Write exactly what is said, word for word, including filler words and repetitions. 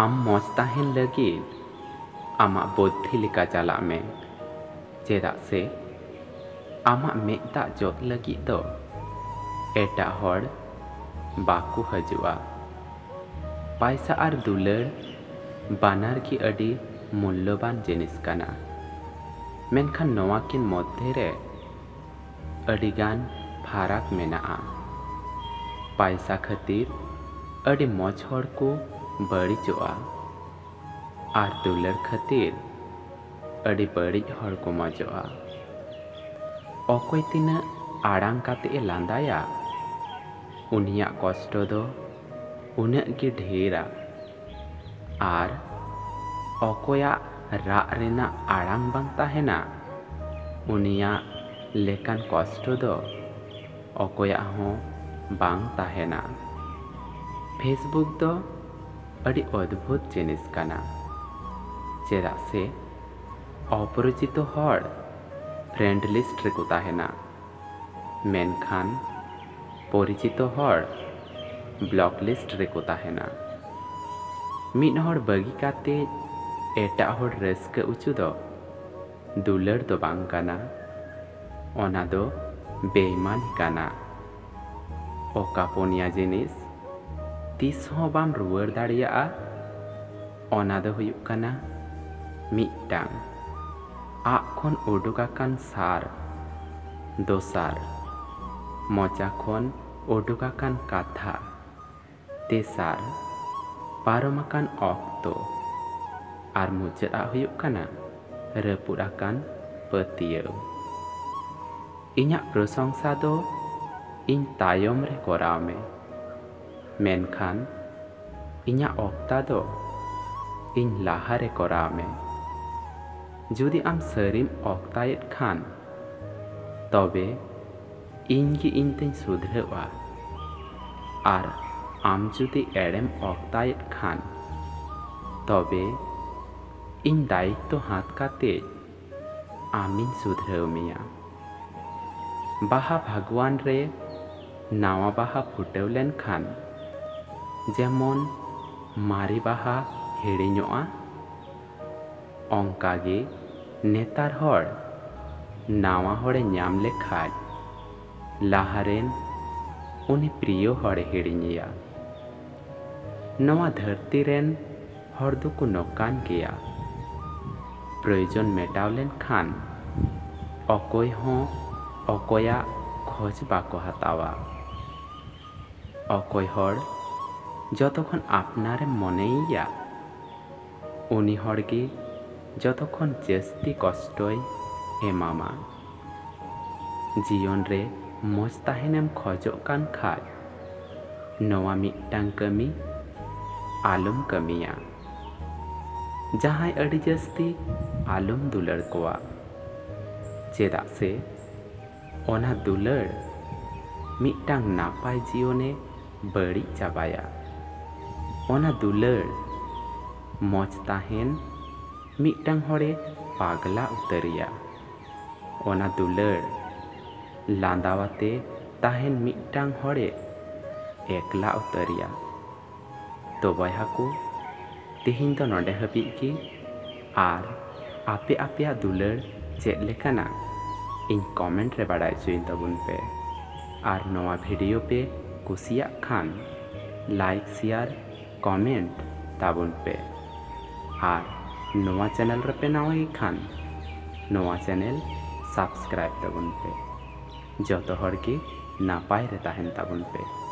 ᱟᱢ ᱢᱚᱡᱽ ᱛᱟᱦᱮᱱ ᱞᱟᱹᱜᱤᱫ ᱟᱢᱟᱜ ᱵᱩᱫᱽᱫᱷᱤ ᱞᱮᱠᱟ ᱪᱟᱞᱟᱜ ᱢᱮ, ᱪᱮᱫᱟᱜ ᱥᱮ ᱟᱢᱟᱜ ᱢᱮᱫ ᱫᱟᱜ ᱡᱚᱫ ᱞᱟᱹᱜᱤᱫ ᱫᱚ ᱮᱴᱟᱜ ᱦᱚᱲ ᱵᱟᱠᱚ ᱦᱤᱡᱩᱜᱼᱟ᱾ ᱯᱟᱭᱥᱟ ᱟᱨ ᱫᱩᱞᱟᱹᱲ ᱵᱟᱱᱟᱨ ᱜᱮ ᱟᱹᱰᱤ ᱢᱩᱞᱞᱚᱵᱟᱱ ᱡᱤᱱᱤᱥ ᱠᱟᱱᱟ, ᱢᱮᱱᱠᱷᱟᱱ ᱱᱚᱣᱟ ᱠᱤᱱ ᱢᱚᱫᱽᱫᱷᱮ ᱨᱮ ᱟᱹᱰᱤᱜᱟᱱ ᱯᱷᱟᱨᱟᱠ ᱢᱮᱱᱟᱜᱼᱟ᱾ ᱯᱟᱭᱥᱟ ᱠᱷᱟᱹᱛᱤᱨ ᱟᱹᱰᱤ ᱢᱚᱡᱽ ᱦᱚᱲ ᱠᱚ ᱵᱟᱹᱲᱤᱡᱚᱜᱼᱟ ᱟᱨ ᱫᱩᱞᱟᱹᱲ ᱠᱷᱟᱹᱛᱤᱨ ᱟᱹᱰᱤ ᱵᱟᱹᱲᱤᱡ ᱦᱚᱲ ᱠᱚ ᱢᱚᱡᱚᱜᱼᱟ᱾ ᱚᱠᱚᱭ ᱛᱤᱱᱟᱹᱜ ᱟᱲᱟᱝ ᱠᱟᱛᱮ ᱮ ᱞᱟᱸᱫᱟᱭᱟ, ᱩᱱᱤᱭᱟᱜ ᱠᱚᱥᱴᱚ ᱫᱚ ᱩᱱᱟᱹᱜ ᱜᱮ ᱰᱷᱮᱨᱟ᱾ ᱟᱨ ᱚᱠᱚᱭᱟᱜ ᱨᱟᱜ ᱨᱮᱱᱟᱜ ᱟᱲᱟᱝ ᱵᱟᱝ ᱛᱟᱦᱮᱱᱟ, ᱩᱱᱤᱭᱟᱜ ᱞᱮᱠᱟᱱ ᱠᱚᱥᱴᱚ ᱫᱚ ᱚᱠᱚᱭᱟᱜ ᱦᱚᱸ ᱵᱟᱝ ᱛᱟᱦᱮᱱᱟ᱾ Facebook ᱫᱚ ᱟᱹᱰᱤ ᱚᱫᱽᱵᱷᱩᱛ ᱡᱤᱱᱤᱥ ᱠᱟᱱᱟ, ᱪᱮᱫᱟᱜ ᱥᱮ ᱚᱯᱚᱨᱤᱪᱤᱛᱚ ᱦᱚᱲ friend list ᱨᱮᱠᱚ ᱛᱟᱦᱮᱱᱟ, ᱢᱮᱱᱠᱷᱟᱱ ᱯᱚᱨᱤᱪᱤᱛᱚ ᱦᱚᱲ block list ᱨᱮᱠᱚ ᱛᱟᱦᱮᱱᱟ᱾ ᱢᱤᱫ ᱦᱚᱲ ᱵᱟᱹᱜᱤ ᱠᱟᱛᱮ ᱮᱴᱟᱜ ᱦᱚᱲ ᱨᱟᱹᱥᱠᱟᱹ ᱚᱪᱚ ᱫᱚ ᱫᱩᱞᱟᱹᱲ ᱫᱚ ᱵᱟᱝ ᱠᱟᱱᱟ, ᱚᱱᱟ ᱫᱚ ᱵᱮᱭᱢᱟᱱ ᱠᱟᱱᱟ᱾ ᱚᱠᱟ ᱯᱩᱱᱭᱟ ᱡᱤᱱᱤᱥ ᱛᱤᱥ ᱦᱚᱸ ᱵᱟᱢ ᱨᱩᱣᱟᱹᱲ ᱫᱟᱲᱮᱭᱟᱜᱼᱟ, ᱚᱱᱟ ᱫᱚ ᱦᱩᱭᱩᱜ ᱠᱟᱱᱟ ᱢᱤᱫᱴᱟᱝ ᱟᱜ ᱠᱷᱚᱱ ᱩᱰᱩᱠ ᱟᱠᱟᱱ ᱥᱟᱨ, ᱫᱚᱥᱟᱨ ᱢᱚᱪᱟ ᱠᱷᱚᱱ ᱩᱰᱩᱠ ᱟᱠᱟᱱ ᱠᱟᱛᱷᱟ, ᱛᱮᱥᱟᱨ ᱯᱟᱨᱚᱢ ᱟᱠᱟᱱ ᱚᱠᱛᱚ, ᱟᱨ ᱢᱩᱪᱟᱹᱫ ᱟᱜ ᱦᱩᱭᱩᱜ ᱠᱟᱱᱟ ᱨᱟᱹᱯᱩᱫ ᱟᱠᱟᱱ ᱯᱟᱹᱛᱭᱟᱹᱣ᱾ ᱤᱧᱟᱹᱜ ᱯᱨᱚᱥᱚᱝᱥᱟ ᱫᱚ ᱤᱧ ᱛᱟᱭᱚᱢ ᱨᱮ ᱠᱚᱨᱟᱣ ᱢᱮ, ᱢᱮᱱᱠᱷᱟᱱ ᱤᱧᱟᱹᱜ ᱚᱠᱛᱟ ᱫᱚ ᱤᱧ ᱞᱟᱦᱟ ᱨᱮ ᱠᱚᱨᱟᱣ ᱢᱮ᱾ ᱡᱩᱫᱤ ᱟᱢ ᱥᱟᱹᱨᱤᱢ ᱚᱠᱛᱟᱭᱮᱫ ᱠᱷᱟᱱ, ᱛᱚᱵᱮ ᱤᱧ ᱜᱮ ᱤᱧ ᱛᱮᱧ ᱥᱩᱫᱷᱨᱟᱹᱣᱟ᱾ ᱟᱨ ᱟᱢ ᱡᱩᱫᱤ ᱮᱲᱮᱢ ᱚᱠᱛᱟᱭᱮᱫ ᱠᱷᱟᱱ, ᱛᱚᱵᱮ ᱤᱧ ᱫᱟᱭᱤᱛᱛᱚ ᱦᱟᱛ ᱠᱟᱛᱮ ᱟᱢᱤᱧ ᱥᱩᱫᱷᱨᱟᱹᱣ ᱢᱮᱭᱟ᱾ ᱵᱟᱦᱟ ᱵᱷᱟᱜᱽᱣᱟᱱ ᱨᱮ ᱱᱟᱣᱟ ᱵᱟᱦᱟ ᱯᱷᱩᱴᱟᱹᱣ ᱞᱮᱱᱠᱷᱟᱱ, ᱡᱮᱢᱚᱱ ᱢᱟᱨᱮ ᱵᱟᱦᱟ ᱦᱤᱲᱤᱧᱚᱜᱼᱟ, ᱚᱱᱠᱟᱜᱮ ᱱᱮᱛᱟᱨ ᱦᱚᱲ ᱱᱟᱣᱟ ᱦᱚᱲᱮ ᱧᱟᱢ ᱞᱮᱠᱷᱟᱡ ᱞᱟᱦᱟᱨᱮᱱ ᱩᱱᱤ ᱯᱨᱤᱭᱚ ᱦᱚᱲᱮ ᱦᱤᱲᱤᱧᱮᱭᱟ᱾ ᱱᱚᱣᱟ ᱫᱷᱟᱹᱨᱛᱤ ᱨᱮᱱ ᱦᱚᱲ ᱫᱚᱠᱚ ᱱᱚᱝᱠᱟᱱ ᱜᱮᱭᱟ᱾ ᱯᱨᱚᱭᱳᱡᱚᱱ ᱢᱮᱴᱟᱣ ᱞᱮᱱᱠᱷᱟᱱ ᱚᱠᱚᱭ ᱦᱚᱸ ᱚᱠᱚᱭᱟᱜ ᱠᱷᱚᱡᱽ ᱵᱟᱠᱚ ᱦᱟᱛᱟᱣᱟ᱾ ᱚᱠᱚᱭ ᱦᱚᱲ ᱡᱚᱛᱚ ᱠᱷᱚᱱ ᱟᱯᱱᱟᱨᱮᱢ ᱢᱚᱱᱮᱭᱮᱭᱟ, ᱩᱱᱤ ᱦᱚᱲ ᱜᱮ ᱡᱚᱛᱚ ᱠᱷᱚᱱ ᱡᱟᱹᱥᱛᱤ ᱠᱚᱥᱴᱚᱭ ᱮᱢᱟᱢᱟ᱾ ᱡᱤᱭᱚᱱ ᱨᱮ ᱢᱚᱡᱽ ᱛᱟᱦᱮᱱᱮᱢ ᱠᱷᱚᱡᱚᱜ ᱠᱟᱱ ᱠᱷᱟᱡ, ᱱᱚᱣᱟ ᱢᱤᱫᱴᱟᱝ ᱠᱟᱹᱢᱤ ᱟᱞᱚᱢ ᱠᱟᱹᱢᱤᱭᱟ᱾ ᱡᱟᱦᱟᱸᱭ ᱟᱹᱰᱤ ᱡᱟᱹᱥᱛᱤ ᱟᱞᱚᱢ ᱫᱩᱞᱟᱹᱲ ᱠᱚᱣᱟ, ᱪᱮᱫᱟᱜ ᱥᱮ ᱚᱱᱟ ᱫᱩᱞᱟᱹᱲ ᱢᱤᱫᱴᱟᱝ ᱱᱟᱯᱟᱭ ᱡᱤᱭᱚᱱᱮ ᱵᱟᱹᱲᱤᱡ ᱪᱟᱵᱟᱭᱟ᱾ ᱚᱱᱟ ᱫᱩᱞᱟᱹᱲ ᱢᱚᱡᱽ ᱛᱟᱦᱮᱱ ᱢᱤᱫᱴᱟᱝ ᱦᱚᱲᱮ ᱯᱟᱜᱽᱞᱟ ᱩᱛᱟᱹᱨᱮᱭᱟ᱾ ᱚᱱᱟ ᱫᱩᱞᱟᱹᱲ ᱞᱟᱸᱫᱟᱣᱟᱛᱮ ᱛᱟᱦᱮᱱ ᱢᱤᱫᱴᱟᱝ ᱦᱚᱲᱮ ᱮᱠᱞᱟ ᱩᱛᱟᱹᱨᱮᱭᱟ᱾ ᱛᱚ ᱵᱚᱭᱦᱟ ᱠᱚ, ᱛᱮᱦᱮᱧ ᱫᱚ ᱱᱚᱰᱮ ᱦᱟᱹᱵᱤᱡ ᱜᱮ᱾ ᱟᱨ ᱟᱯᱮ ᱟᱯᱮᱭᱟᱜ ᱫᱩᱞᱟᱹᱲ ᱪᱮᱫ ᱞᱮᱠᱟᱱᱟ, ᱤᱧ ᱠᱚᱢᱮᱱᱴ ᱨᱮ ᱵᱟᱲᱟᱭ ᱦᱚᱪᱚᱧ ᱛᱟᱵᱚᱱ ᱯᱮ᱾ ᱟᱨ ᱱᱚᱣᱟ ᱵᱷᱤᱰᱤᱭᱳ ᱯᱮ ᱠᱩᱥᱤᱭᱟᱜ ᱠᱷᱟᱱ, ᱞᱟᱭᱤᱠ, ᱥᱮᱭᱟᱨ, ᱠᱚᱢᱮᱱᱴ ᱛᱟᱵᱚᱱ ᱯᱮ᱾ ᱟᱨ ᱱᱚᱣᱟ ᱪᱮᱱᱮᱞ ᱨᱮᱯᱮ ᱱᱟᱣᱟ ᱜᱮ ᱠᱷᱟᱱ, ᱱᱚᱣᱟ ᱪᱮᱱᱮᱞ ᱥᱟᱵᱥᱠᱨᱟᱭᱤᱵ ᱛᱟᱵᱚᱱ ᱯᱮ᱾ ᱡᱚᱛᱚ ᱦᱚᱲ ᱜᱮ ᱱᱟᱯᱟᱭ ᱨᱮ ᱛᱟᱦᱮᱱ ᱛᱟᱵᱚᱱ ᱯᱮ᱾